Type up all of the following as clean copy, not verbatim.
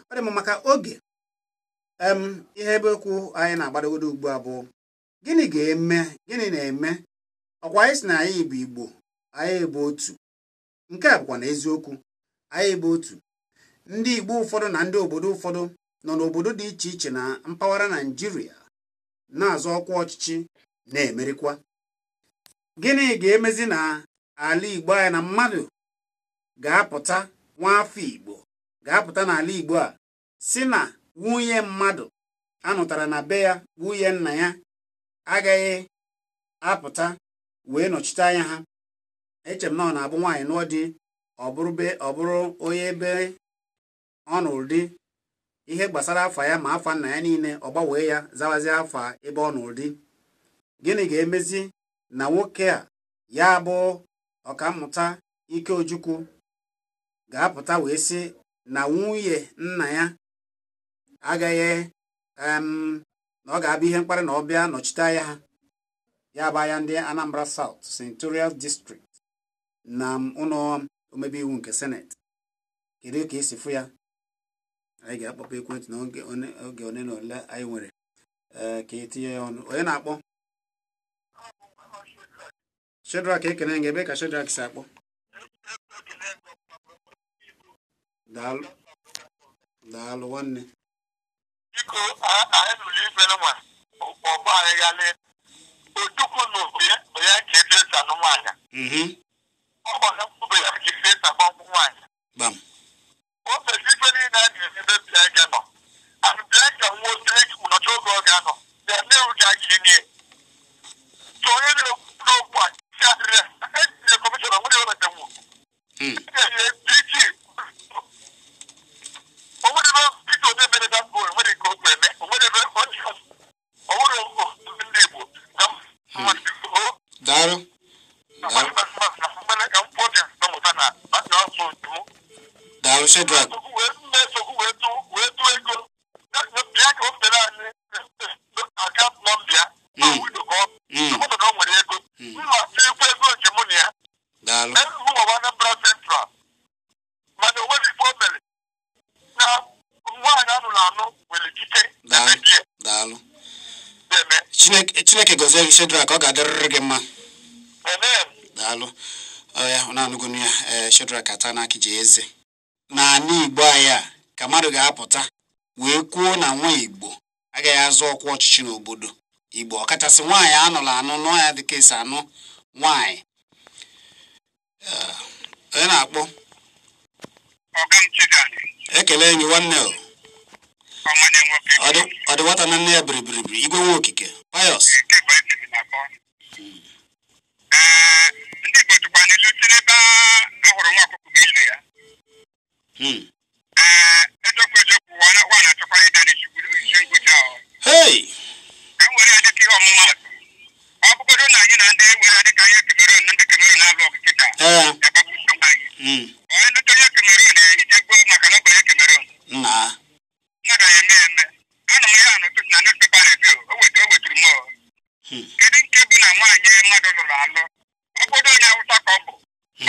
Ọ dị m maka oge ihe ebe okwu anyị na-agbadogodo ugbu a bụ gịnị ga-eme, gịnị na-eme? Ọkwa anyị sị na anyị bụ Igbo, anyị bụ otu. Nke a bụkwa na eziokwu, anyị bụ otu. Ndị Igbo ụfọdụ na ndị obodo ụfọdụ nọ n'obodo dị iche iche na mpaghara Naịjirịa na-azọ ọkwa ọchịchị na-emerikwa. Gịnị ga-emezi na ala Igbo anyị na mmadụ ga-apụta, nwa afọ Igbo ga-apụta n'ala Igbo a si na nwunye mmadụ anụtara na be ya, nwunye nna ya agaghị apụta wee nọchite anya ha? Eche m na ọ na-abụ nwaanyị nụọ di, ọ bụrụ onye ebe ọ nụrụ di, ihe gbasara afa ya ma afa nna ya niile ọ gbanwee ya zawazie afa ebe ọ nụrụ di. Gịnị ga-emezi na nwoke a, ya bụ Ọkammụta Ike Ojukwu, ga-apụta wee sị na nwunye nna ya agaghị na ọ ga-abụ ihe mkparị na ọ bịa nọchite anya ha, ya bụ anya ndị Anambra South Senatorial District na ụlọ omebe iwu nke Senate? Kedu ka esi fụ ya? Anyị ga-akpọpụ ekwentị n'oge oge ole na ole anyị nwere ka etinye ya ọnụ. Onye na-akpọ? Shedrack, ekene gị. Ebe ka Shedrack si akpọ? Daalụ, daalụ nwanne. Biko, anyị nụrụ ife nwa ọgbọ anyị ghalị Ojukwu na ya ka etu esi anụ nwaanyị. Ọ gbara mkpụrụ ya ka etu esi agba nkwụ nwaanyị. O mezi ife niile a ga-eme ebe Bianca nọ. And Bianca nwa otu nọchi oge ọ ga-anọ ya nnewu ga aga enye. So onye na-ekwu n'okwu a si adịrị ya ejire kọmishọna nwere eweta nwu. DG onwere ebe Peter Obi mere that goal, onwere nke okwu eme, onwere ebe onwere ndị Igbo. Daalụ. Daalụ Shedrack. Daalụ. Daalụ. Chineke gọzie gị Shedrack, ọ ga-adịrịrị gị mma. Daalụ. Ya ọ na-anụgonu ya. Shedrack ata n'aka ji eze. N'ala Igbo anyị a ka mmadụ ga-apụta wee kwuo na nwa Igbo agaghị azọ ọkwa ọchịchị n'obodo Igbo, ọkachasị nwaanyị anụrụ anụ nụọ ya dịka esi anụ nwaanyị. Onye na-akpọ? Ekele gị nwanne. Ọ dị nwata na nne ya biribiribiri. Igwe nwa okike Pius. Ndị Igbo tụkwa n'ilu si n'ebe ahụrụ nwa ọkụkọ bụ ilu ya. Eziokwu eziokwu, nwa na-achọkwa ịda n'isi ngwụcha ahụ. Ka m were ya dịka ihe ọmụmaatụ, ọ bụgodo na anyị na ndị were dịka anyị Cameroon na ndị Cameroon na-alụ ọgụ kịta agbagbu nsogbu anyị. Onye ndụta onye Cameroon ejegbuo maka na ọ bụ onye Cameroon. Mmadụ ya eme eme. Anọ m ya n'ụtụtụ na newspaper review, o weturu m. Kedu nke bụ na nwaanyị mmadụ lụrụ alụ, ọ bụrụ onye Awụsa ka ọ bụ,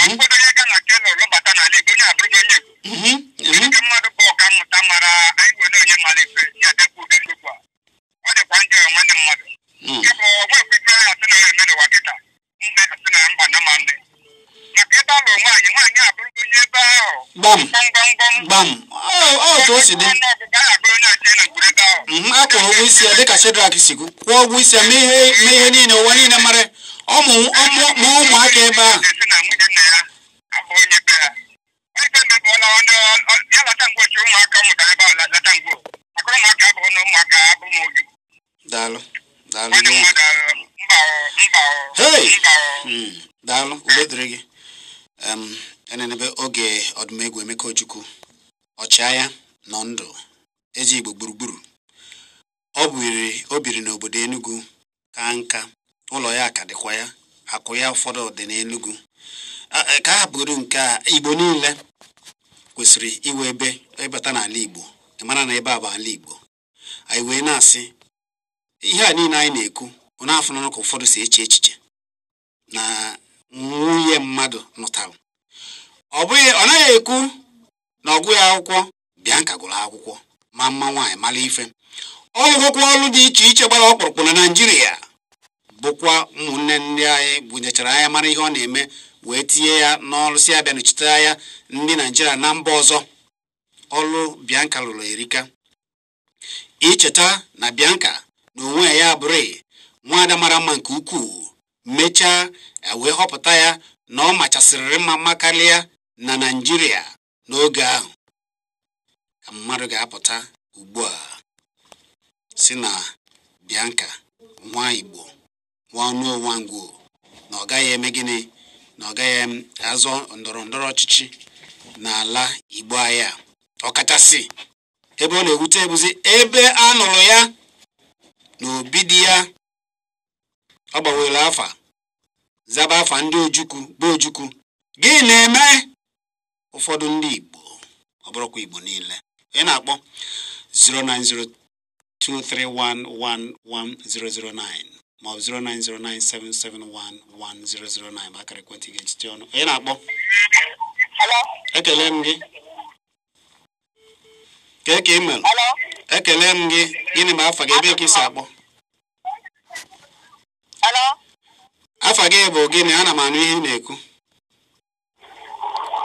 ọ bụrụ onye Gana ka lụrụ bata n'ala Igbo, onye abụrụgo onye Igbo. Nke mmadụ bụ ọka mmụta mara anyị were onye mara ife ya depụ ụdị nsogbu a. Ọ dịkwa njọ nwanne mmadụ. Nke bụ ọgwa ekwesị ahụ asị na eme n'ụwa kịta, mba asị na mba na ma nne. Maka ebe a lụrụ nwaanyị, nwaanyị abụrụgo onye ebe ahụ. Gbam. Otu o si dị. A kwụrụ ụgwọ isi ya dịka Shedrack si kwuo ụgwọ isi ya mee ihe niile ụwa niile mara ma ụmụaka ebe ahụ. Daalụ. Daalụ. Hey! Daalụ, udo dịrị gị. Enenebe oge ọdụmegwu Emeka Ojukwu, ọchịagha nọ ndụ, eze Igbo gburugburu. O biri n'obodo Enugu ka nka, ụlọ ya ka dịkwa ya, akụ ya ụfọdụ dị n'Enugu. Ka a hapụrụ nke a, Igbo niile kwesịrị iwe ebe ịbata n'ala Igbo, ị mara na ebe a bụ ala Igbo. Anyị wee na-asị ihe a niile anyị na-ekwu, ọ na-afụnanụ ka ụfọdụ si eche echiche n'ala mmadụ nụtara. Ọ bụghị, ọ naghị ekwu na ọgụ ya akwụkwọ. Bianca gụrụ akwụkwọ, ma mma nwaanyị mara ife. Ọ rụgokwa ọrụ dị iche iche gbara ọkpụrụkpụ na Naịjirịa, bụkwa ụmụnne ndị anyị bunyechara anya mara ihe ọ na-eme wee tinye ya n'ọrụ, si abịa nọchite anya ndị Naịjirịa na mba ọzọ. Ọrụ Bianca lụrụ erika. Icheta na Bianca na onwe ya bụrụ nwaada mara mma nke ukwuu, mechaa wee họpụta ya na ọ machasịrị mma mma karịa na Naịjirịa n'oge ahụ. Ka mmadụ ga-apụta ugbu a si na Bianca nwa Igbo, nwa ọnụ na ọ gaghị eme gịnị, na ọ gaghị azọ ndọrọ ndọrọ ọchịchị n'ala Igbo anyị a, ọkachasị ebe ọ na-ewute ebuzi ebe a nụrụ ya na obi di ya. Ọ gbanwere afa, zaba afa ndị Ojukwu bụ Ojukwu. Gịnị na-eme ụfọdụ ndị Igbo, ọ bụrụkwa Igbo niile? Ị na-akpọ 09023111009 maọbụ 09097711009 bụ akara ekwentị ga-ejite ọnụ. Onye na-akpọ? Ekele m gị. Kee ka ị mere? Ekele m gị. Gịnị bụ afa gị, ebe ka ị si akpọ? Afa gị bụ gịnị? Ana m anụ ihe ị na-ekwu.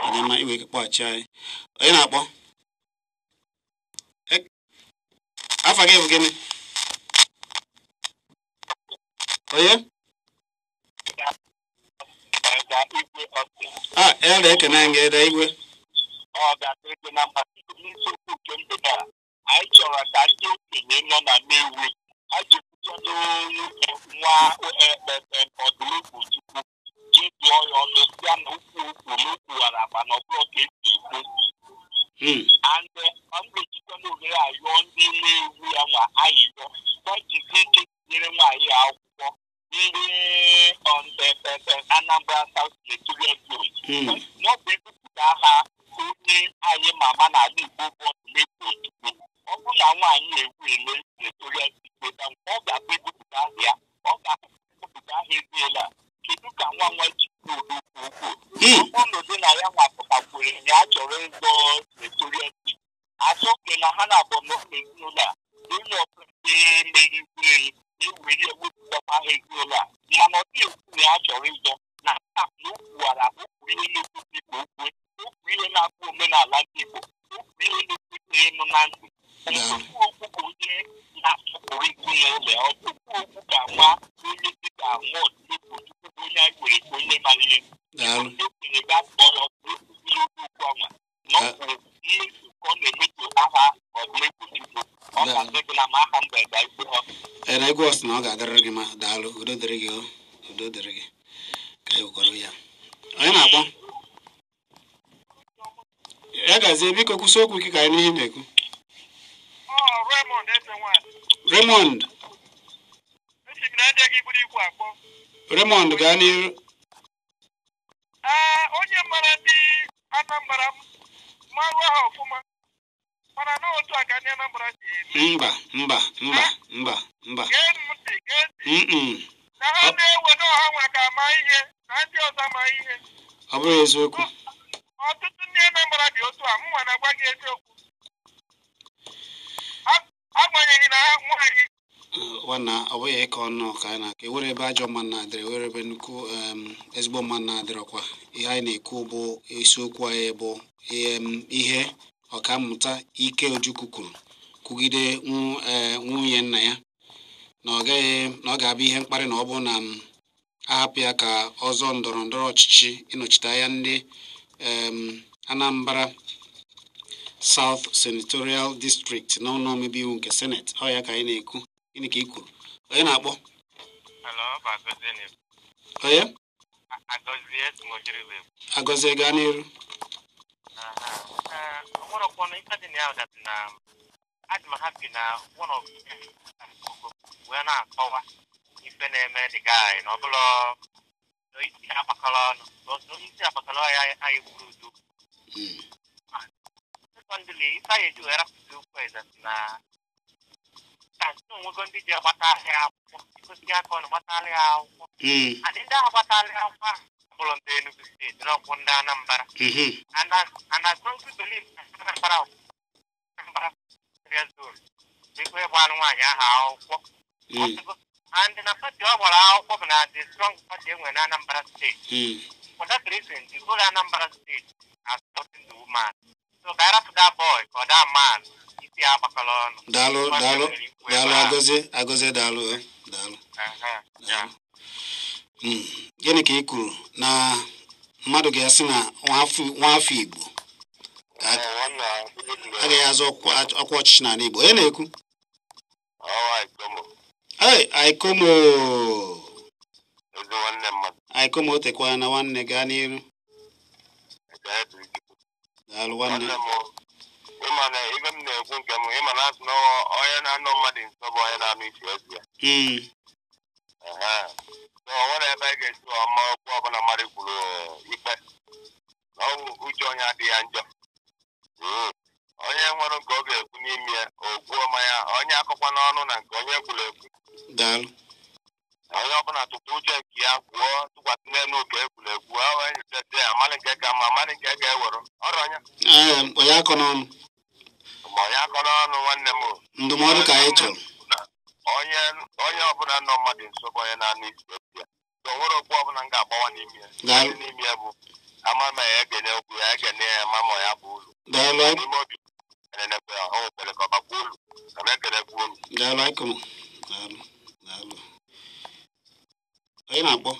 Ọ dị mma, iwe kpọghachi anyị. Onye na-akpọ? Afa gị bụ gịnị? Onye? A ede ekene gị, ede igwe. Ọ ga-adịrị na mma. N'isiokwu nke mgbede a, anyị chọrọ ka ndị okenye nọ na Nnewi ha jikwucha n'olu nwa ọdụmegwu Chukwu ji dụọ ya ọdụ, sịa na ukwu ukwu na ukwuwara agba na ọbụrụ ka esi ekwu. And ọ ga-ejikwa n'ohere ayọ ndị Nnewi ya nwa ayịyọ jizi ike tinyere nwaanyị akwụkwọ ndị Anambra South Senatorial Zone. N'ọbụ ebupụta ha onye anyị ma ama n'ala Igbo bụ Ọdụmegwu Ojukwu. Ọ bụrụ na nwaanyị ewu ele senatorial district, ọ ga-abụ ebupụta aha ya, ọ ga-ebupụta aha eziela. Kedu ka nwa nwa ji kwuo okwu okwu? Ọ bụrụ na ụdị na ya nwapụtakwere na ya chọrọ ịzọ senatorial seat, asị oke na ha na-abụ n'ụlọ ezinụlọ a, onye ọbụla meriri ewere ewepụtakwa aha ezinụlọ a, mana ọ dịghị ekwu na ya chọrọ ịzọ na na o kwuwara okwu ihe na-ekwesị ka o kwue, okwu ihe na-abụ omenala ndị Igbo, okwu ihe na-ekwesịghị ịnụ na ntị. Okwu okwu ka onye na-asọpụrụ ezinụlọ ya, okwu okwu ka nwa onye dịka nwa Ọdụmegwu Ojukwu bụ onye anyị were ka onye mara ihe. Ndị okenye ga-akpọ ya ọkụ ekwuziri okwu okwu ọnwa na ọ bụ mmeso ka ọ na-emeso aha Ọdụmegwu Ojukwu. Ọ ga-adị gị na ma aha mba ga ikpe ha. Ere egwu ọsị na ọ ga-adịrị gị ma. Daalụ, udo dịrị gị, udo dịrị gị. Ka e wekwara ya. Onye na-akpọ? Ya gazie, biko kwụsị okwu ike ka anyị n'ihe na-ekwu. Raymond. Raymond gaa n'iru. Onye mara ndị Anambra marụ ha ọfụma, mana n'otu a ka ndị Anambra si eme. Mba, mba, mba, mba, mba. Gee ntị, gee ntị. Na ha na-ewe n'ọha nwa ka ama ihe na ndị ọzọ ama ihe. Ọ bụrụ eziokwu. Ọtụtụ ndị Anambra dị otu a, mụnwa na-agwa gị eziokwu. Agbanyeghị na ha nwaanyị nwanna, ọ bụghị ịkọ ọnụ ka anyị na-akọ. Ewere ebe ajọ mmadụ na-adịrị, ewere ebe nnukwu ezigbo mmadụ na-adịrọkwa. Ihe anyị na-ekwu bụ isiokwu anyị bụ ihe ọkammụta Ike Ojukwu kwuru kwugide nwunye nna ya na ọ gaghị, na ọ ga-abụ ihe mkparị na ọ bụ na ahapụ ya ka ọzọ ndọrọ ndọrọ ọchịchị ịnọchite anya ndị Anambra South Senatorial District n'ụlọ omebe iwu nke Senate. Ọ ya ka anyị na-ekwu. Gịnị ka ị kwuru? Onye na-akpọ? Onye? Agọzie, gaa n'iru. Wee na-akọwa ife na-eme dị guy na ọbụla isi akpakọrọ ọnụ, isi akpakọrọ ya anyị gburu udo. Secondly, ife anyị eji wee rapụta okwu eze na na-asị na onwego ndị ji agbata ahịa akwụkwọ gosi aka ọnụ gbatala ya akwụkwọ adị ndị ahụ gbatala ya akwụkwọ ahụ bụrụ ndị Enugu steeti na ọkwụ ndị Anambra. And I strongly believe na Anambra Anambra zone ekwe gbalụ nwaanyị ahụ akwụkwọ. And na pati ọ gbara akwụkwọ bụ na the strong party enwere na Anambra steeti. For that reason, the whole Anambra state has supporting the woman. So ka arapụ that boy ka ọ that man isi ya agbakọrọ ọnụ. Daalụ, daalụ, daalụ. Agọzie, Agọzie, daalụ, daalụ. Gịnị ka ị kwuru na mmadụ ga-asị na nwafọ Igbo agaghị azụ ọkwa ọchịchị n'ala Igbo? Onye na-ekwu? Ee, Aikomo. Aikomo, otekwa na nwanne, gaa n'iru. Daalụ nwanne. Ịma na ibe m na-ekwu nke m, ịma na asị na onye na-anọ mmadụ nso bụ onye na-anụ isi ezi ya. O nwere ebe a ga-esi ọma okwu ọbụla mmadụ kwuru ikpe na uche onye adịghị ya njọ. Onye nwere nke ọ ga-ekwu n'ime ya o kwuo ma ya onye akọkwa n'ọnụ na nke onye kwuru ekwu. Onye ọbụla tụpụ uche nke ya kwuo tụkwasị n'elu nke ekwuru ekwu ha wee nyochazie ya amalị nke ka ma amalị nke ga-ewere ọrụ onye. Onye akọ n'ọnụ ma onye akọ n'ọnụ nwanne m. Ndụmọdụ ka anyị chọrọ. Onye ọbụla nọ mmadụ nso bụ onye na-anụ isi okwu ya. O nwere okwu ọbụla m ga-agbawa n'ime ya. N'ime ya bụ ama ma ya egene okwu ya egene ya ma ma ya bụ ulu. N'ime obi enenekwe ya o nwekwere ka ọ bakwa ulu ka m ekenekwa ulu. Daalụ Aikomo. Daalụ, daalụ. Onye na-akpọ?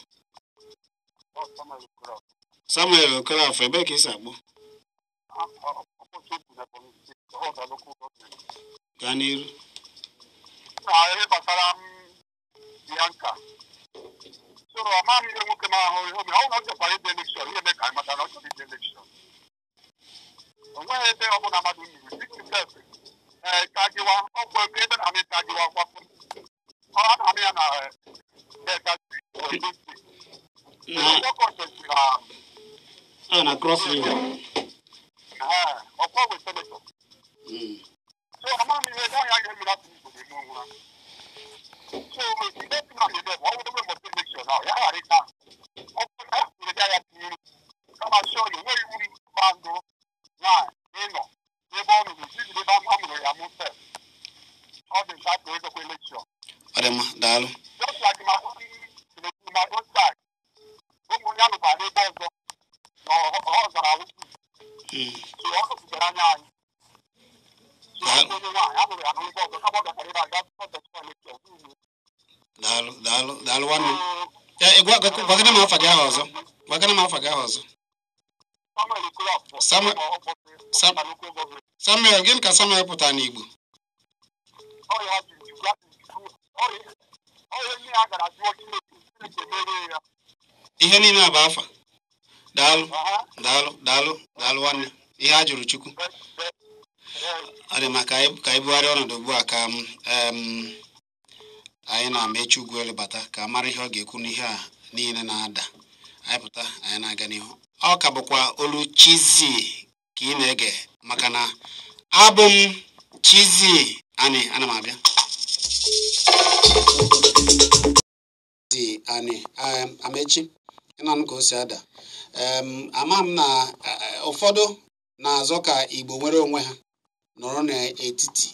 Samuel Okorafor, ebee ka ị si akpọ? Gaa n'iru. Ihe gbasara Bianca. So ama m ihe nwoke m ahụ ihe ome ọ na ọ chọkwara ide elekshọn ihe mee ka anyị mata na ọ chọrọ ide elekshọn. O nweghị ebe ọbụla mmadụ nyiri tagiwa ọkwụ ebe na amị tagiwa kwapụ ọ na-amị ya na Delta na Cross River. Ọkwa wee senetọ. So ama m ihe ọnya ihe mere atụ Igbo na-eme onwe ha. So ebe na ebe ọ bụrụ mbọchị elekshọn ahụ ya ghara ịta ọ bụrụ na ya ya tinyere kama sọ ya enweghị uru mba ndụ nwaanyị ịnọ n'ebe ọ nọ n'etiti ebe a mụrụ ya mụ sef. Ọ dị nta ka ezekwa elekshọn. Ọ dị mma, daalụ. Just like my own side, ụmụ ya nụkwa n'ebe ọzọ na ọ zara awụsi. So ọ tụtụrụ anya anyị. Daalụ, daalụ, daalụ nwanne. Gwagana m afa gị ahụ ọzọ. Gwagana m afa gị ahụ ọzọ. Samuel, gịnị ka Samuel pụtara n'Igbo? Ihe niile a bụ afa. Daalụ, daalụ, daalụ, daalụ nwanne. Ihe a jụrụ Chukwu. Ọ dị mma ka anyị bugharịa ọnọdụ ugbu a ka anyị na-amechi ugwu elu bata ka a mara ihe ọ ga-ekwu n'ihe a niile na-ada. Anyị pụta anyị na-aga n'ihu. Ọ ka bụkwa olu Chizzy ka ị na-ege maka na abụ m Chizzy Ani. Ana m abịa. Chizzy Ani, Amechi, ịnanụ ka o si ada. Ama m na ụfọdụ na-azọ ka Igbo nwere onwe ha nọrọ n'etiti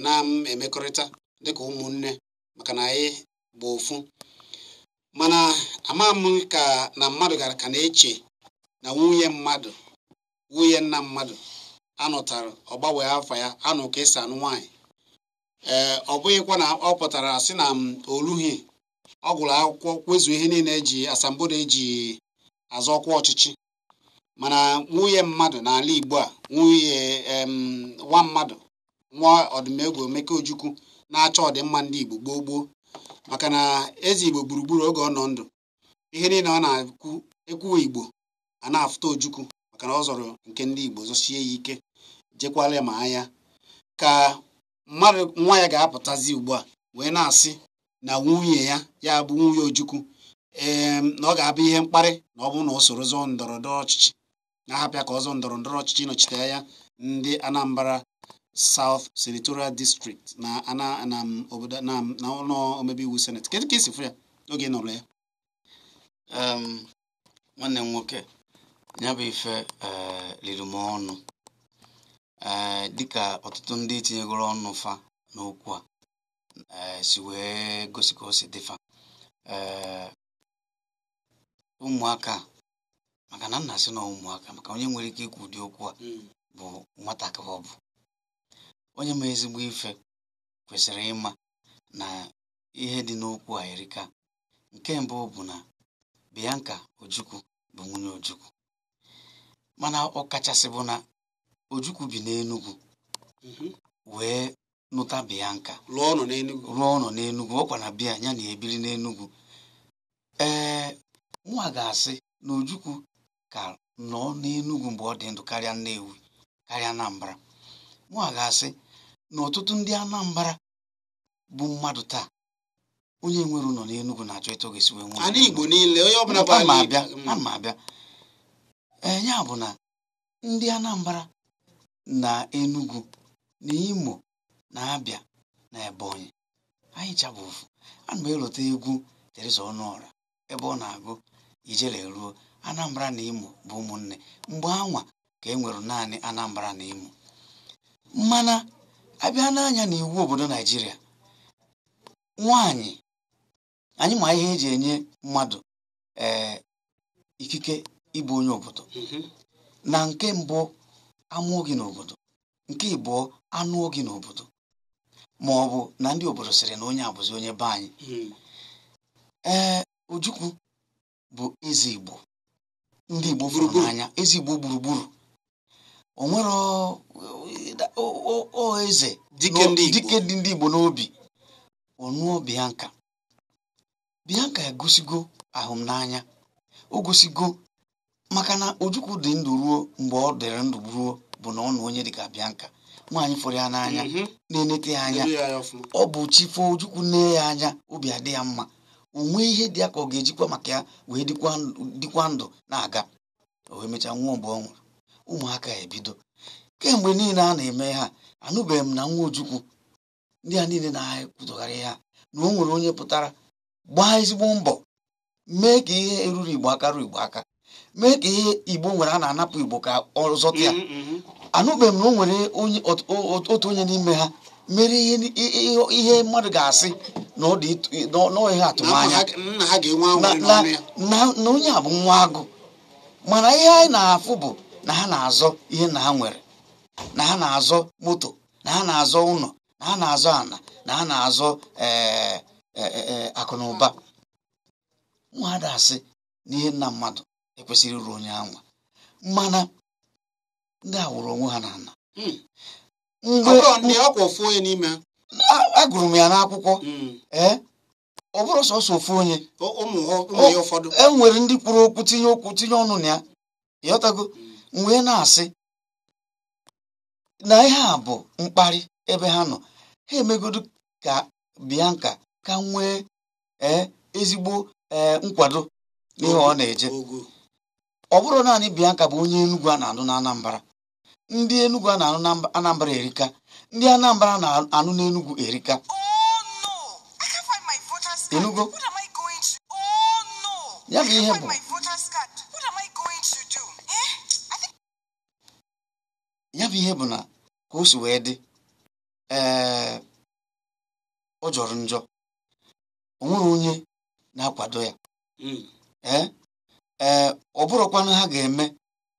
na-emekọrịta dịka ụmụnne maka na anyị bụ ofu. Mana ama m ka na mmadụ gara ka na-eche na nwunye mmadụ, nwunye nna mmadụ anụtara ọ gbanwee afa ya anụ ka esi anụ nwaanyị. Ee, ọ bụghịkwa na ọ pụtara sị na olughị ọ gụrụ akwụkwọ kwezuo ihe niile eji asambodo eji azọ ọkwa ọchịchị. Mana nwunye mmadụ n'ala Igbo a, nwunye nwa mmadụ, nwa Ọdụmegwu Emeka Ojukwu na-achọ ọdịmma ndị Igbo gboo gboo, maka na eze Igbo gburugburu oge ọ nọ ndụ, ihe niile ọ na-ekwu ekwu Igbo a na-afụta Ojukwu maka na ọ zọrọ nke ndị Igbo zọsie ya ike, jekwala ya ma anya ka mmadụ nwa ya ga-apụtazi ugbu a wee na-asị na nwunye ya, ya bụ nwunye Ojukwu, ee na ọ ga-abụ ihe mkparị na ọ bụrụ na o soro zọọ ndọrọ ndọrọ ọchịchị, na-ahapịa ka ọ zọọ ndọrọ ndọrọ ọchịchị nọchite anya ndị Anambra South Senatorial District na ana na obodo na na ụlọ omebe iwu Senate. Kedu ka isi fụ ya oge ị nụrụ ya? Nwanne m nwoke, ya bụ ife riri m ọnụ, dịka ọtụtụ ndị tinyegoro ọnụ fa n'okwu a si wee gosi ka o si dị fa. Ụmụaka, maka na nna sị na ụmụaka, maka onye nwere ike ikwu ụdị okwu a bụ nwatakịrị, ọ bụ onye ma ezigbo ife kwesịrị ịma na ihe dị n'okwu a erika. Nke mbụ bụ na Bianca Ojukwu bụ nwunye Ojukwu, mana ọ kachasị bụ na Ojukwu bi n'Enugu wee nụta Bianca, lụọ ụlọ n'Enugu, rụọ ụlọ n'Enugu, ọkwa na bịa ya na ebiri n'Enugu. Ee, nwa ga-asị na Ojukwu ka nọ n'Enugu mgbe ọ dị ndụ karịa Nnewi, karịa Anambra. Nwa ga-asị na ọtụtụ ndị Anambra bụ mmadụ taa, onye nwere ụlọ n'Enugu na-achọ ịtụ ga-esi wee nwee ala Igbo niile, onye ọbụla bụ ana m abịa. Ee, ya bụ na ndị Anambra na Enugu na Imo na Abịa na Ebonyi anyị chabụ ofu. Ana m elote egwu Teresa Ọnụọra ebe ọ na-agụ ijele ruo Anambra na Imo bụ ụmụnne. Mgbe anwa ka e nwere naanị Anambra na Imo. Mana abịa n'anya na iwu obodo Naijiria, nwaanyị anyị ma ihe eji enye mmadụ ikike ịbụ onye obodo. Na nke mbụ amụọ gị n'obodo, nke ịbụọ anụọ gị n'obodo, ma ọ bụ na ndị obodo sịrị na onye abụzi onye be anyị. Ee, Ojukwu bụ eze Igbo, ndị Igbo fụrụ n'anya, eze Igbo gburugburu. O nwere eze dike dị ndị Igbo n'obi. Ọnụọ Bianca, Bianca egosigo ahụmnanya, o gosigo maka na Ojukwu dị ndụ ruo mgbe ọ dịrị ndụ ruo bụ na ọ nụ onye dịka Bianca, nwaanyị fụrụ ya n'anya, na-enete ya anya. Ọ bụ chifo Ojukwu nee ya anya, obi adị ya mma, o nwee ihe dị ya ka ọ ga-ejikwa maka ya wee dịkwa ndụ na-aga. O wee mechaa nwụọ mgbe ọ nwụrụ. Ụmụaka ebido kemgbe niile a na-eme ha, anụbeghị m na nwa Ojukwu ndị a niile na-ekwutogharị ha na o nwere onye pụtara gbaa ezigbo mbọ mee ka ihe eruru Igbo aka ruo Igbo aka, mee ka ihe Igbo nwere a na-anapụ Igbo ka ọ zọta ya. Anụbeghị m na o nwere otu onye n'ime ha mere ihe mmadụ ga-asị na ọ dị ihe atụmanya na onye a bụ nwa agụ. Mana ihe anyị na-afụ bụ na ha na-azọ ihe na ha nwere, na ha na-azọ moto, na ha na-azọ ụlọ, na ha na-azọ ana, na ha na-azọ akụ na ụba. Nwa ada asị na ihe nna mmadụ ekwesịrị iru onye anwa, mana ndị a wụrụ onwe ha n'ala. Agụrụ m ya n'akwụkwọ. Ee, ọ bụrụ sọsọ ofu onye, e nwere ndị kwuru okwu tinye ọnụ na ya, ịghọtago. M wee na-asị na ihe a bụ mkparị ebe ha nọ. Ha emegodu ka Bianca ka nwee ezigbo nkwado n'ihe ọ na-eje. Ọ bụrụ naanị Bianca bụ onye Enugu a na-anụ na Anambra, ndị Enugu a na-anụ na Anambra erika, ndị Anambra na-anụ n'Enugu erika. Enugu ya bụ ihe bụ ya bụ ihe bụ na ka o si wee dị. Ee, ọ jọrọ njọ, o nwere onye na-akwado ya. Ee, ọ bụrụkwanụ ha ga-eme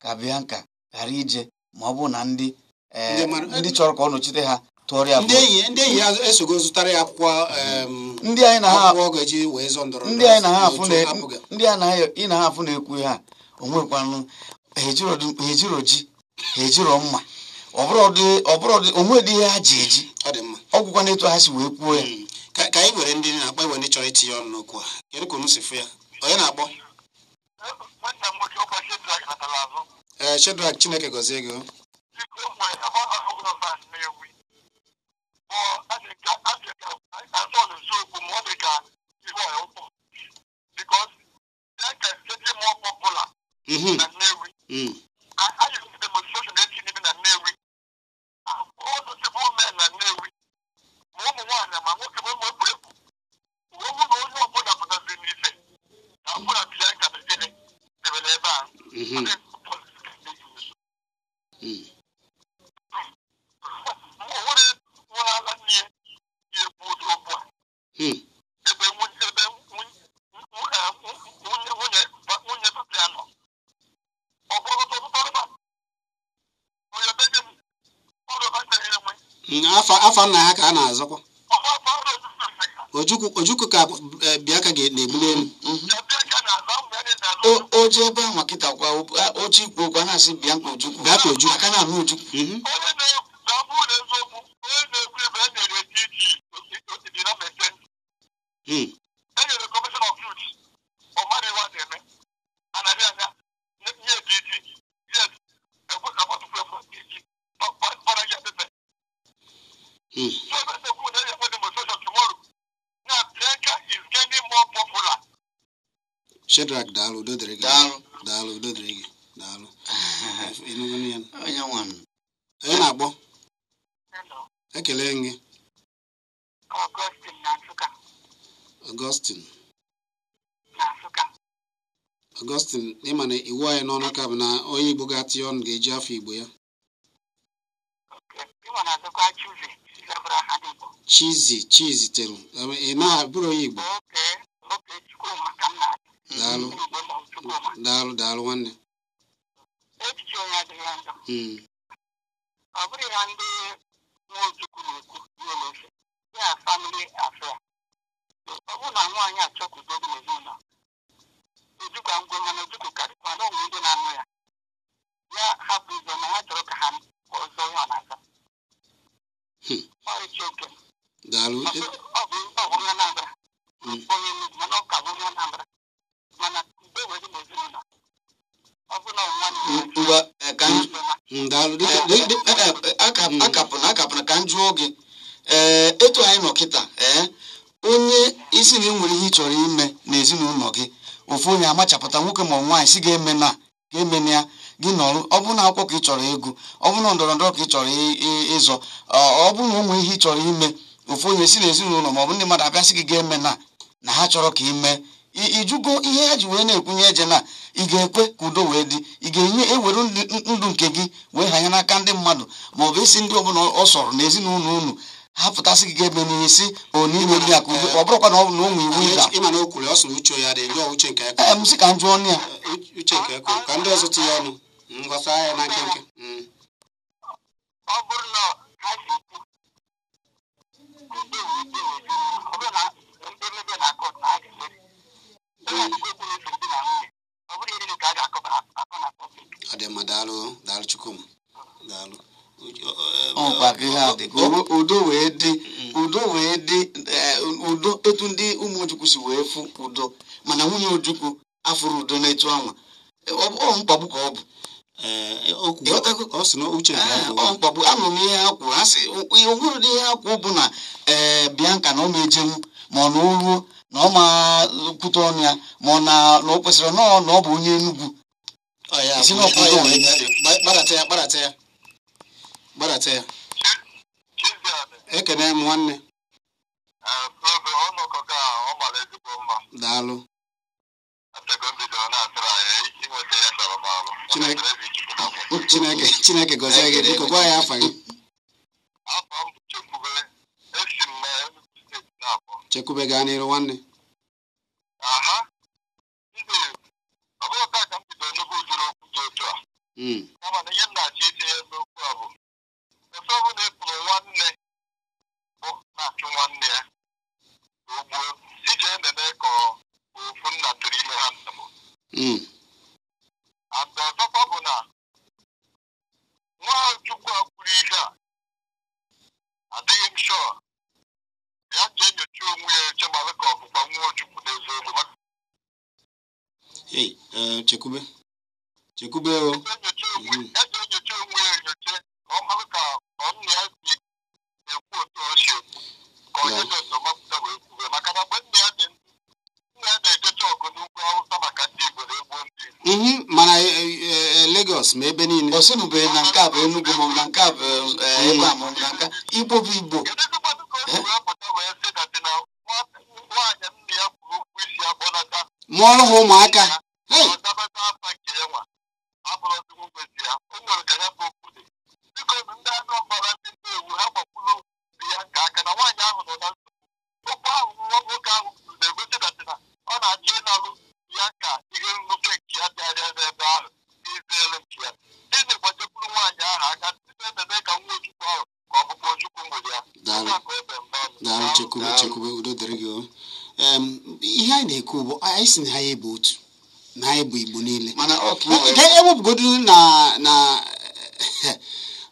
ka Bianca ghara ije ma ọ bụ na ndị chọrọ ka ọ nọchite ha tụọrọ ya. Ndị enyi ya esogo zụtara ya akwụkwọ, ndị anyị na ha ga-eji wee zọ ndọrọ ndị anyị na ha afụ ndị anyị na ha afụ na-ekwu ha, o nwekwanụ ha ejiro ji, ha ejiro mma, ọ bụrụ onwedị ihe ha ji eji, ọgwụkwa na etu ha si wee kwuo ya. Ka anyị were ndị na-akpọ, ewe ndị chọrọ itinye ọnụ n'okwu a. Kedu ka unu si fụ ya? Onye na-akpọ? Ee, Shedrack, Chineke gọzie gị. Afa nna ha ka a na-azọkwa Ojukwu ka Bianca na-ebuli elu. Oje ebe ahụ kịta kwa oche ikwu okwu a na-asị Bianca Ojukwu. Bianca Ojukwu. Aka na-anụ Ojukwu. Shedrack, daalụ, udo dịrị gị. Daalụ, udo dịrị gị. Daalụ. Onye na-akpọ? Ekele gị. Augustine. Augustine, ịma na iwu anyị n'ọnụ ka bụ na onye Igbo ga-atị ọnụ ga-eji afọ Igbo ya. Chizi tere. Ị naghị bụrụ onye Igbo. Daalụ. Daalụ, daalụ nwanne. Echiche onye adịghị njọ. Ọ bụrụ ya ndị Ojukwu na-ekwu ihe na-efe ya family affair. Ọ bụrụ na nwaanyị achọkwudo dị n'ezinụlọ Ojukwu ngwe mana Ojukwu karịkwa na onwe ndị na-anụ ya ya hapụ ụzọ na ha chọrọ ka ha ọzọ ya na-aza. Ọrịcha oke. Daalụ. Ọ bụ onye Anambra. Onye Enugu mana ọ ka bụ onye Anambra. Mana udo wee dị n'ezinụlọ. Ọ bụ na akapụna ka m jụọ gị etu anyị nọ kịta onye isi na ị nwere ihe ị chọrọ ime n'ezinụlọ gị ofu onye amachapụta nwoke ma nwaanyị si ga-eme na ga-eme na ya gị nọrụ ọ bụ na akwụkwọ ka ị chọrọ ịgụ ọ bụ na ndọrọ ndọrọ ka ị chọrọ ịzọ ọ bụ na o nwere ihe ị chọrọ ime ofu onye si n'ezinụlọ ma ọ bụ ndị mmadụ abịa sị gị ga-eme na na ha chọrọ ka ị mee ijugo ihe ha ji wee na-ekwunye eje na ị ga-ekwe ka udo wee dị ị ga-enye ewere ndụ nke gị wee hanye n'aka ndị mmadụ ma ọ bụ isi ndị ọbụla ọ sọrọ n'ezinụlọ unu ha pụtasị gị ga-eme n'ihe si onime ndị a ka udo ọ bụrụkwa na ọ bụ na ụmụ iwu ịda m sị ka m jụọ ọnụ ya uche nke ya ka ndị ọzọ tinye ọnụ ngwasa ya na nkenke. Ọ bụrụ na ha si ekwu udo wee dị n'ezinụlọ ọ bụrụ na ndị mebe na akọt na ha ga-emeri. Ọ dị mma, daalụ, daalụ Chukwuma, daalụ. Ọkwa ka ihe a dị ka udo wee dị udo wee dị udo etu ndị ụmụ Ojukwu si wee fụ udo mana nwunye Ojukwu afụrụ udo n'etu anwa ọ mkpagbu ka ọ bụ. Ọ mkpagbu anụ m ihe ha kwuru ha sị onwere ụdị ihe ha kwuru bụ na Bianca na ọ ma ejenwu ma ọ na o ruo na ọ ma kwute ọnụ ya ma ọ na o kwesịrị na ọ bụ onye Enugu. Gbadata ya. Ekene m nwanne. Daalụ. Chineke gọzie gị biko gwa ya afa gị. Chekwube gaa n'iru nwanne. Ọ bụrụ taa ka m bidoro n'oge ụdịrị okwu dị otu a. Kama na ihe m na-achọ itinye n'okwu a bụ ofe ọbụla ị pụrụ nwanne bụ na-achụ nwanne ya ka o gbuo ije ememe ka ofu nna tụrụ ime ha nna m. And ọzọkwa bụ na Nwachukwu a kwuru ihe a adịghị m shọ ya ga-enyocha onwe ya eche ma ka ọ bụkwa nwa Ojukwu n'eziokwu. Hey, Chekwube. Chekwube o. Ya ga-enyocha onwe ya enyocha ka ọ mara ka ọ nna ya si ekwu otu o si ekwu ka onye dị otu mapụta wee kwube maka na mgbe nna ya dị nna ya na-ejecha ọgụ n'ugwu Awụsa maka ndị Igbo na-egbuo ndị Igbo. Mana Lagos ma ebe niile. Ọ sịnụbeghị na nke a bụ Enugu ma ọ bụ na nke a bụ ebe a ma ọ bụ na nke Igbo bụ Igbo. Kedu ezigbo ka o si wee pụta wee sị datị na nwaanyị nna ya kwuru okwu isi ya kpọnata mụọrọ ha ụmụaka. Ọ dabata afa nke ya nwa. Chekwube, chekwube, udo dịrị gị o. Ihe anyị na-ekwu bụ anyị si na anyị bụ otu, na anyị bụ Igbo niile. Mana ọ ka ị Ka ewepụgodu na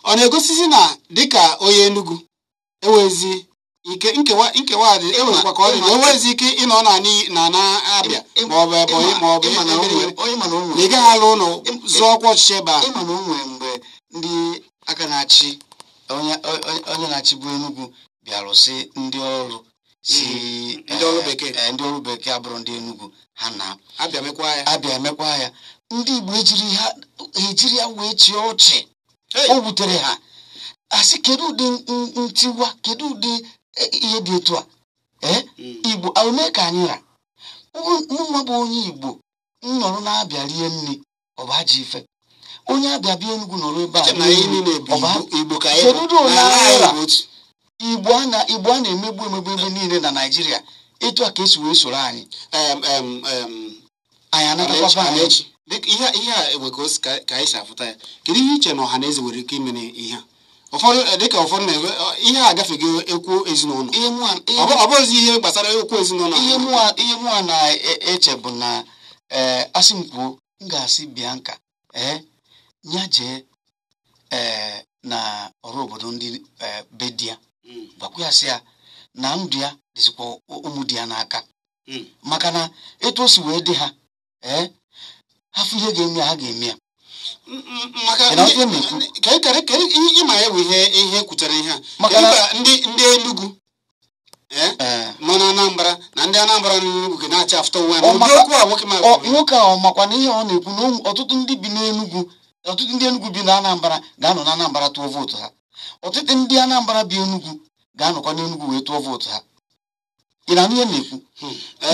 ọ na-egosisi na dịka onye Enugu enwezi ike nkewa, nkewa dị enwekwa ka ọ dị na enwezi ike ịnọ na na na Abịa maọbụ Ebonyi maọbụ ịma na o ebe nwere niile, onye ma na o na ị nwere gaghị alụ ụlọ zụọ ọkwa ọchịchị ebe a. Ịma na o nwere mgbe ndị aka na-achị, onye na-achịbu Enugu bịara sị ndị ọrụ si Ndị ọrụ bekee. Ndị ọrụ bekee abụrụ ndị Enugu ha na Abịa mekwa ya. Abịa emekwa ya, ndị Igbo ejiri ha ejiri ya wee chịa ọchị. Hey! O wutere ha, asị kedu ụdị ntiwa, kedu ụdị ihe dị etu a, ee? Igbo ome ka anyị ra mụnwa bụ onye Igbo m nọrọ na-abịa rie nri, ọ bụ ajọ ife onye abịa bịa Enugu nọrọ ebe a Eche m na rie anyị nri, niile bụ ọ bụ Igbo, Igbo ka anyị Kedu bụ. ụdị ole Na ala anyị anyị ra? bụ otu. Igbo a na-emegbu emegbu ebe niile na Naịjirịa, etu a ka esi wee soro anyị. Em, em, em, Anyị anatakwa be anyị. Amaechi, dịka ihe a enwe ka o si ka anyị si afụta ya, kedu ihe iche na ọha na eze nwere ike ime n'ihe a? Ụfọdụ, dịka ụfọdụ na-enwe ihe a agafeghị ekwu ezinụlọ. Ihe mụa Ọ bụghịzi ihe gbasara okwu ezinụlọ. Ihe mụa na-eche bụ na ee, asị m kwuo, m ga-asị Bianca ee nya jee ee na ọrụ obodo ndị ee be di ya, gwakwa ya sị ya na ndụ ya dịzikwa ụmụ di ya n'aka, maka na etu o si wee dị ha, ee, hafụ ihe ga-eme ya, ha ga-eme ya. Maka Ị na-aghọta ihe m na-ekwu? Ka ịma ya bụ ihe kwutere ihe a. Maka Kedu na- ka ndị Enugu ee ee nọ na Anambra na ndị Anambra nọ n'Enugu ga na-achị afụta onwe ha na Ọ ụdị okwu a nwoke ma nwoke a ọ makwa na ihe ọ na-ekwu na ọtụtụ ndị bi n'Enugu, ọtụtụ ndị Enugu bi na Anambra ga-anọ na Anambra tụọ vootu ha, ọtụtụ ndị Anambra bi Enugu ga-anọkwa n'Enugu wee tụọ vootu ha. Ị na-anụ ihe m na-ekwu?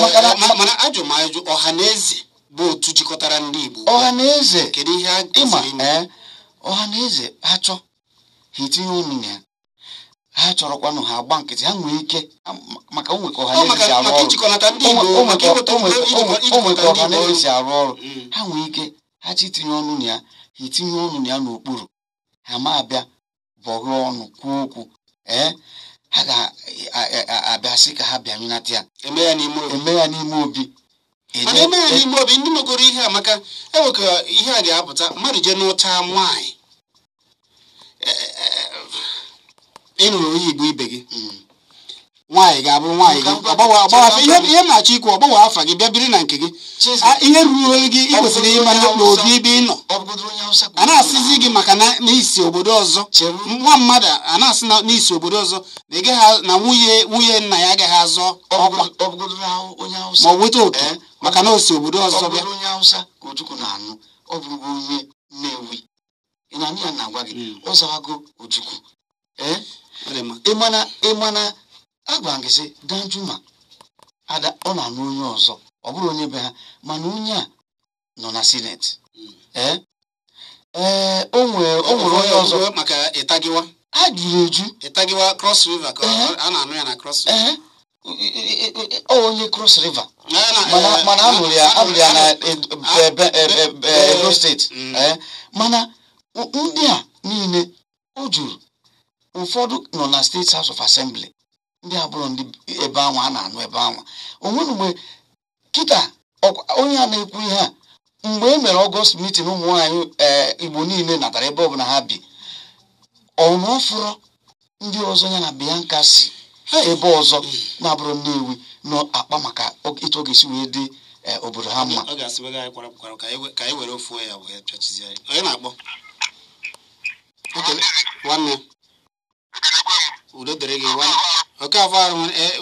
Maka na- Mana ajụ m ajụ, ọha na eze bụ otu jikọtara ndị Igbo. Ọha na eze Kedu ihe ha ịma kwesịrị ime? Ee, ọha na eze ha chọọ ha etinye ọnụ na ya, ha chọrọkwanụ ha agba nkịtị, ha nwee ike maka o nwe ka ọha Ọ na eze maka si arụ maka ọrụ. ijikọnata ndị O Igbo, nwe maka o nwe ijikọta o nwe ka ndị ọha na Igbo eze si arụ ọrụ. Ha nwee ike ha chi tinye ọnụ na ya, ha etinye ọnụ na ya n'okpuru, ha ma abịa bọghee ọnụ kwuo okwu, ee, ha ga-abịa sị ka ha bịa nyụnata ya. Eme ya n'ime obi. Eme ya n'ime obi. Mana eme ya n'ime obi, ndị megoro ihe a, maka enwe ka ihe a ga-apụta, mmadụ jee n'ụcha nwaanyị, ịnụrụ onye Igbo ibe gị, nwaanyị ga-abụ nwaanyị gị, ọgbawa ọgbawa afa. Ihe m na-achọ ikwu, ọgbawa afa gị bịa biri na nke gị. Ihe ruru gị ị kwesịrị ịma n'obi ebe ị nọ. Ọ bụgodoro onye Hausa A na-asịzi gị maka na n'isi obodo ọzọ. Cheru. Nwa mmadụ a na-asị na n'isi obodo ọzọ na ị gaghị na nwunye nna ya agaghị azọ ọkwa ọ bụgodoro onye Hausa ma ọ nweta oke maka na o si obodo ọ ọzọ bịa. bụrụ onye Hausa ka Ojukwu na-anụ, ọ bụrụgo onye Nnewi, ị na-anụ ya na-agwa gị, ọ zawago Ojukwu, ee. Ọ dị mma. Ịmana agwara m gị sị Danjuma ada ọ na-anụ onye ọzọ, ọ bụrụ onye be ha, mana onye a nọ na sineti, ee ee, o nwere onye ọzọ maka ịtagiwa ha juru eju. Ịtagiwa Cross River ka Ehe. a na-anụ ya na Cross River. Ee, ọ onye Cross River, mana mana anụrụ ya na Edo steeti. Ee, mana ndị a niile o juru, ụfọdụ nọ na steeti House of Assembly, ndị abụrụ ndị ebe anwa a na-anụ ebe anwa onwere mgbe kịta onye a na-ekwu ihe a, mgbe e mere August meeting, ụmụ nwaanyị ee Igbo niile natara ebe ọbụla ha bi, ọnụ ọfụrọ ndị ọzọ ya na Bianca si ebe ọzọ na-abụrụ Nnewi nọ akpa maka etu ọ ga-esi wee dị obodo ha mma. Ọ ga-asị wega anyị kwara kwara ka anyị were ofuo ya wee pịachizie anyị. Onye na-akpọ? Ekele, nwanne. Udo dịrị gị, nwanne. Oke afọ ahụ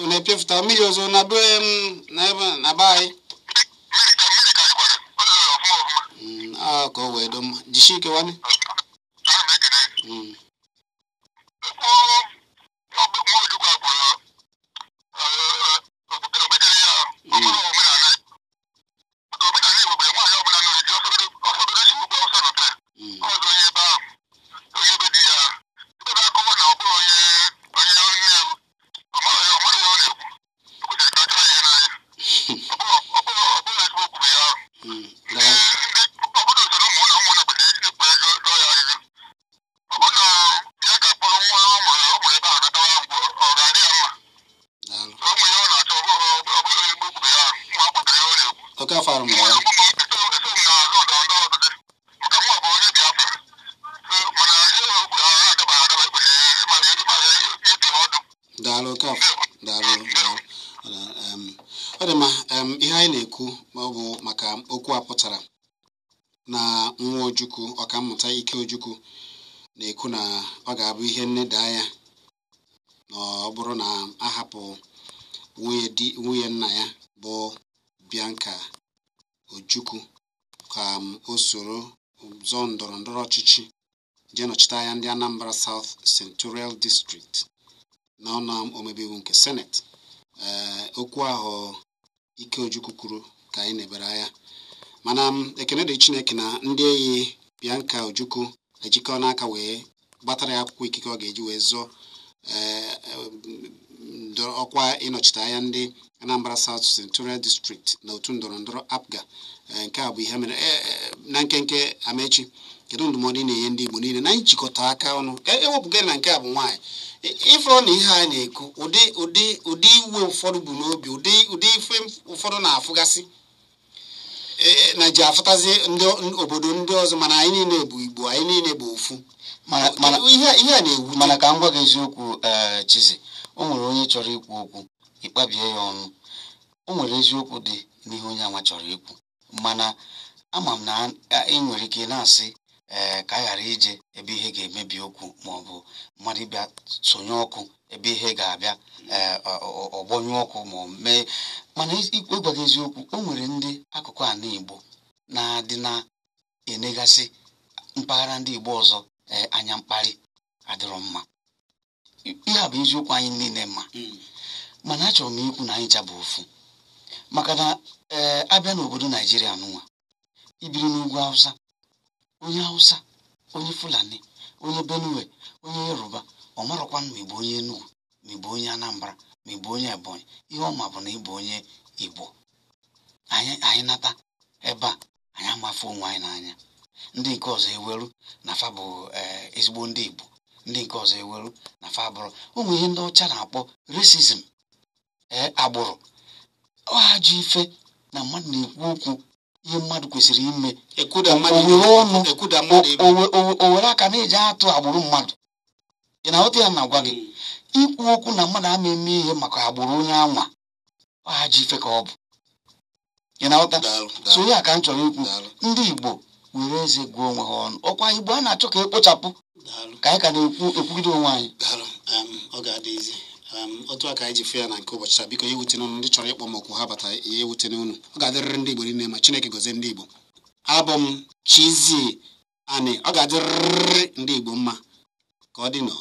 na-epiefụta mmiri ozo na be m na ebe na be anyị. Ọ ka o wee dị mma. Jisie ike, nwanne. Daalụ. Prof, daalụ. Ọ dị mma. Ihe anyị na-ekwu ma ọ bụ maka okwu a pụtara na nwa Ojukwu, ọkammụta Ike Ojukwu, na-ekwu na ọ ga-abụ ihe nneda anya na ọ bụrụ na ahapụ nwunye nna ya bụ Bianca Ojukwu ka o soro zọọ ndọrọ ndọrọ ọchịchị jee nọchite anya ndị Anambra South Senatorial District na ọnụ omebe iwu nke Senate. Okwu ahụ Ike Ojukwu kwuru ka anyị nebere anya, mana ekene dị Chineke na ndị enyi Bianca Ojukwu ejikọ n'aka wee gbatara ya akwụkwọ ikike ọ ga-eji wee zọọ ọkwa ịnọchite anya ndị Anambra South Senatorial District na otu ndọrọ ndọrọ APGA. Nke a bụ ihe mere na nkenke. Amechi, kedu ndụmọdụ ị na-enye ndị Igbo niile na njikọta aka ọnụ ka ewepụga na nke a bụ nwaanyị ịfụrụ na ihe a na-ekwu ụdị ụdị ụdị iwe ụfọdụ bụ n'obi, ụdị ụdị ife ụfọdụ na-afụgasị na ji afụtazi ndị obodo ndị ọzọ, mana anyị niile bụ Igbo, anyị niile bụ ofu. Ihe a na-ewu. Mana ka m gwa gị eziokwu, Chizi, o nwere onye chọrọ ikwu okwu ịkpabie ya ọnụ. O nwere eziokwu dị n'ihe onye anwa chọrọ ikwu, mana ama m na ị nwere ike na-asị ka a ghara ije ebe ihe ga-emebi okwu, ma ọ bụ mmadụ ịbịa sonye ọkụ ebe ihe ga-abịa ọgbọnyụ ọkụ ma ọ mee. Mana ịgwa gị eziokwu, o nwere ndị akụkụ ala Igbo na-adị na-enegasị mpaghara ndị Igbo ọzọ anya mkparị adịrọ mma. Ihe a bụ eziokwu anyị niile ma. Mana achọrọ m ikwu na anyị ncha bụ ofu, maka na abịa n'obodo Naijiria nụnwa, ibiri n'ugwu Hausa, onye Hausa, onye Fulani, onye Benue, onye Yoruba, ọ marakwa ma ịbụ onye Enugu, ma ịbụ onye Anambra, ma ịbụ onye Ebonyi. Ihe ọ ma bụ na ịbụ onye Igbo. Anyị nata ebe a, anyị amafe onwe anyị n'anya. Ndị nke ọzọ eweru na fa bụ ezigbo ndị Igbo, ndị nke ọzọ eweru na fa bụrụ ụmụ ihe ndị ọcha na-akpọ racism, agbụrụ. Ọ ajọ ife na mmadụ na-ekwu okwu ihe mmadụ kwesịrị ime, ọnụ o were aka na-eji atụ agbụrụ mmadụ. Ị na-aghọta ya na-agwa gị ikwu okwu na mmadụ ama eme ihe maka agbụrụ onye anwa, ọ ajọ ife ka ọ bụ. Ị na-aghọta? So ya ka m chọrọ ikwu, ndị Igbo were eze gụọ onwe ha ọnụ. Ọkwa Igbo a na-achọ ka ekpochapụ, ka anyị ka na-ekwu ekwugide onwe anyị. Ọ ga-adịzi otu a ka anyị ji fụ ya na nke ụbọchị taa. Biko ya ewute n'unu ndị chọrọ ịkpọ m okwu ha bata, ya ewute n'unu. Ọ ga-adịrịrị ndị Igbo niile ma Chineke gọzie ndị Igbo. Abụ m Chizi Ani. Ọ ga-adịrịrị ndị Igbo mma ka ọ dị nọ.